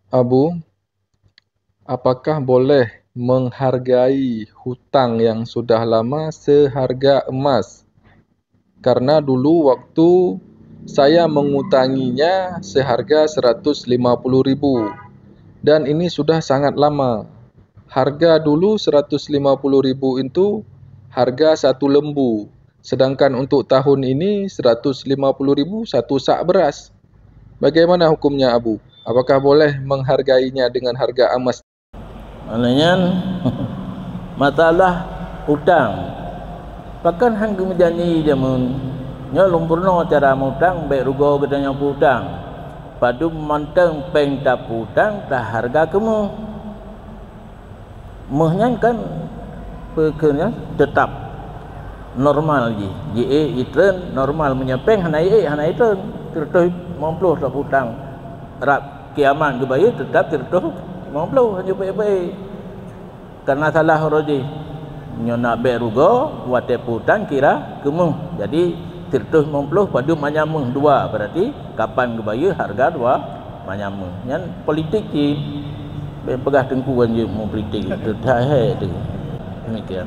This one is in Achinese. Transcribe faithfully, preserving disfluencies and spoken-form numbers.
Abu, apakah boleh menghargai hutang yang sudah lama seharga emas? Karena dulu waktu saya mengutanginya seharga seratus lima puluh ribu, dan ini sudah sangat lama. Harga dulu seratus lima puluh ribu itu harga satu lembu, sedangkan untuk tahun ini seratus lima puluh ribu satu sak beras. Bagaimana hukumnya, Abu? Apakah boleh menghargainya dengan harga emas? Nyan masalah utang. Pakon han geumeujanji jameun? Nyoe lôn peurunoe cara mutang, bék rugoe geutanyoe peuutang. Padum mantong péng tapeuutang, taharga keu méuh. Méuh nyan kan peue kheun nyan teutap normal jih. Jiék jitreun normal, meunyoe péng hana jiék, hana jitreun. Sireutoh limong ploh tapeuutang, rab kiamat geubayeue teutap sireutoh limong ploh, hana jipeuék-ék. Karena salah uroe jih. Nyoe nak bék rugoe, watée peuutang kira keu méuh. Jadi, sireutoh limong ploh padum manyam méuh dua, berarti kapan geubayeue harga dua manyam méuh. Nyan politik cit. Bék peugah teungku kan jeuet meupolitik, teuthai hai teuh. Demikian.